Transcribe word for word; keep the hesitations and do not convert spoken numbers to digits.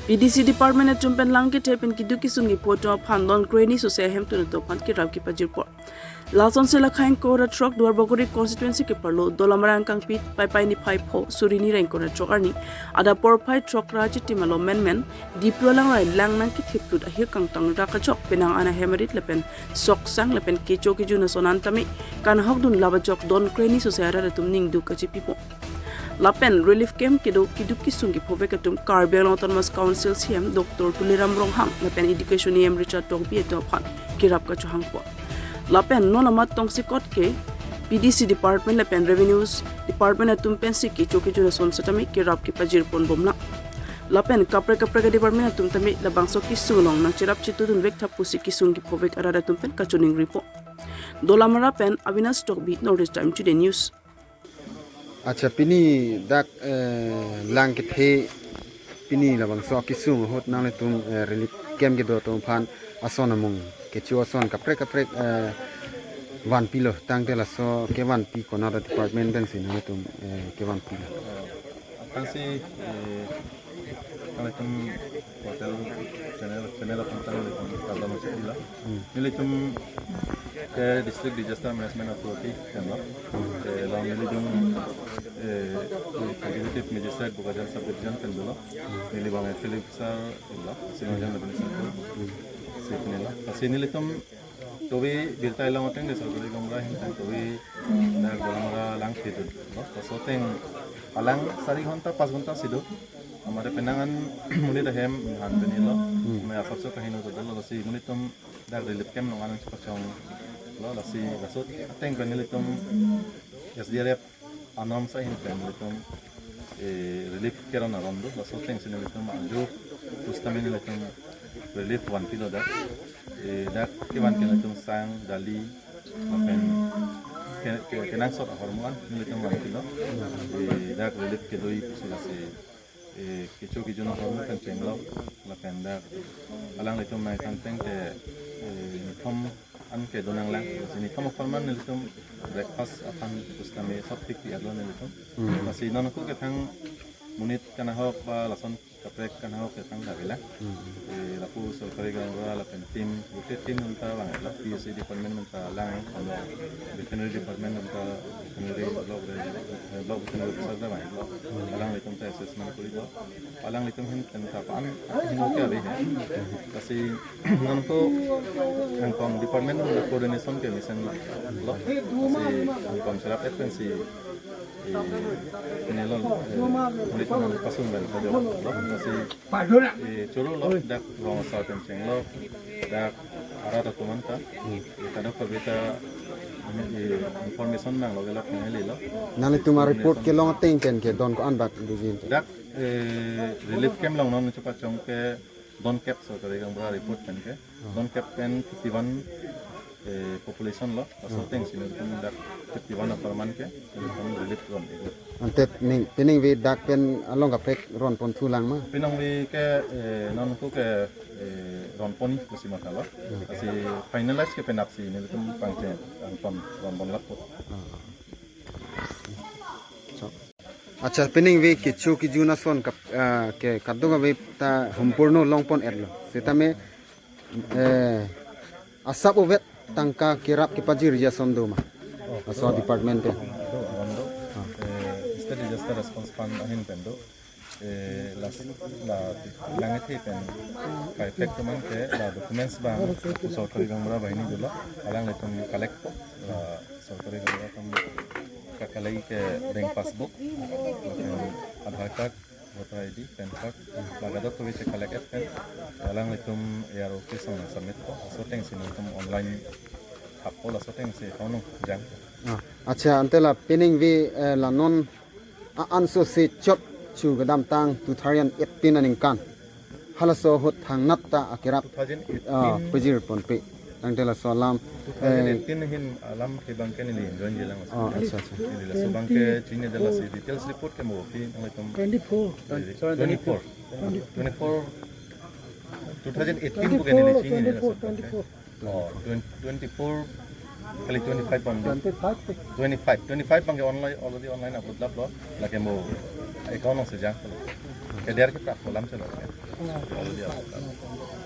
P D C department atum pen lang kethe pen keduk kesung kepho atum aphan don kre ni sose ahemtun atum aphan kerap kepajirpo. Lasonsi la khaing kora throk Duarbagori constituency ke-arlo Dolamara angkangpi Paipai niphai pho suri ni ra ingkoi ra throk arni adap porphai throk ra chitim alo menmen Dipru alangrai lang nangkethip tut ahir kangtang ra kachok penang an ahem arit lapen soksang lapen kecho kejun ason an tame kanhokdun lap ajok don kre ni sose arat atum ningduk kachipipo. Lapen relief camp kedo keduk kesung kephovek atum Karbi Anglong Autonomous Council C E M Doctor Tuliram Ronghang lapen Education E M Richard Tokbi atum aphan kerap kachohangpo. Lapen non amat tongsekot ke P D C department lapen revenues department atum pensi kecho kejun ason setame kerap kepajirpon bomlang. Lapen kaprek kaprek department atum tame labangso kesung along nangcherap chetudun vek thap pusi kesung kephovek arat atum pen kachiningripo. Dolamara pen Avinash Tokbi, North East Time Today News. Acha, pini dak, eh, lang kethe, pini labangso kesung ahut nanglitum, eh, relief camp kedo atum aphan ason amung kecho ason kaprek kaprek, eh, vanpilo, tangte laso kevanpi konat department pensi nanglitum, eh, kevanpilo? Aphrangsi, eh, nanglitum portal channel, channel aphan tang nanglitum kardom chepilo. Hmm. Nelitum ke District Disaster Management Authority pen lo. Eh, along nelitum, eh, Executive Magistrate Bokajan Sub Division pen dolo. Neli abang Field Officer lo, Senior General Administrator. Si pen lo. Lasi nelitum tovi birta ilong ateng de sorkari gaonbura ahin tang tovi dak Dolamara lang kethe lo. Laso ateng alang sari ghonta, pas ghonta si do. Amare penang an monit ahem han pen lo. Hmm. Mane asapso kaheno to dolo, lasi monit atum dak relief camp along an chepachonglo, lasi laso ateng pen nelitum S D R F anorm sa ahin pen nelitum, eh, relief keron aron do, laso atengsi nelitum ajo pusitame nelitum relief vanpilo dak. Eh, dak kevan ke nelitum sang, dali, lapen ke, ke, kenangsot ahormu an nelitum vanpilo. Eh, dak relief kedoji pusi lasi, eh, kecho kejun ahormu pen chenglok, lapen dak alanglitum nangthan ateng ke, eh, nithom an kedo nanglang. Lasi nithom apharman nelitum breakfast aphan pusitame sop thik pi-etlo nelitum. Hmm. Lasi non ako kethang monit kanahok ba lason kaprek kanahok kethang kavelang. Hmm. Eh, lapu sorkari gaonbura lapen team, gute team atum ta vanglo, P S A department atum ta lang, veterinary department atum ta, veterinary block, eh, block veterinary officer ta vanglo. Alanglitum ta assessment korilo. Alanglitum ahin pen ta pan heno ke ave he. Lasi non ako angkong department atum coordination ke mesen lo. Lasi angkong cherap et pensi, eh, pen lo, eh, monit atum pasung pen kajok lo. Lasi, eh, choro lo dak rong asar pen chenglo. Dak arat atum anta. Eh, kadokave ta, eh, information nanglo, gelak nangli lo. Nanglitum a-report kelong ateng pen ke don ko-an bak doji? Dak, eh, relief camp along non chepachong ke don kep, sorkari gaonbura report pen ke. Hmm. Don kep pen fifty-one, eh, population lo. Laso, hmm, atengsi nelitum dak fifty-one apharman ke nelitum relief ron ikut. Ante ning, peningve dak pen along kaprek ronpon thulang ma? Peningve ke, eh, non ako ke, eh, ronpon ni pusi mathalo. Hmm. Lasi finalize ke penapsi nelitum pangcheng angton ronpon lakpo. Ah. So. Acha, peningve kecho kejun ason kap, ah, ke kadokave ta hompurno longpon-etlo. Setame, eh, asap ovet tangka kerap kepajirji ason do ma? Oh, laso do, department pen. Do, aron do. Ah. Eh, State Disaster Response Fund ahin pen do. Eh, las-, la, lang kethe pen ka-effect atum an ke la documents abang sorkari gaonbura banghini dolo. Alanglitum collect po, la sorkari gaonbura atum kakalai ke bank passbook, lapen Aadhaar card, voter I D, PAN card, la kadokave che collect et pen alanglitum A R O office along submit po. Laso atengsi nelitum online thappo, laso atengsi account along jang. Ah, acha, ante la peningve, eh, la non a-anso si chot chu kedamtang two thousand eighteen aningkan, halaso ahut thangnat ta akerap, two thousand eighteen, ah, pajirponpe. Tangte laso alam, two thousand eighteen, eh, ahin alam ke abang ke neli join jilang. Oh, acha, acha. Neli laso abang ke chinine, lasi details report ke mo pi nanglitum. Twenty-four. Eh, sorry, twenty-four. Twenty-four. Two thousand eighteen pu ke neli chinine laso abang ke. Twenty-four, twenty-four. Oh, twenty, twenty-four, kali twenty-five abang. Twenty-five. Twenty-five, twenty-five abang ke online, already online upload lap lo. Lake mo account along si jang. Ke der ke prak kolam chalo. Long liya.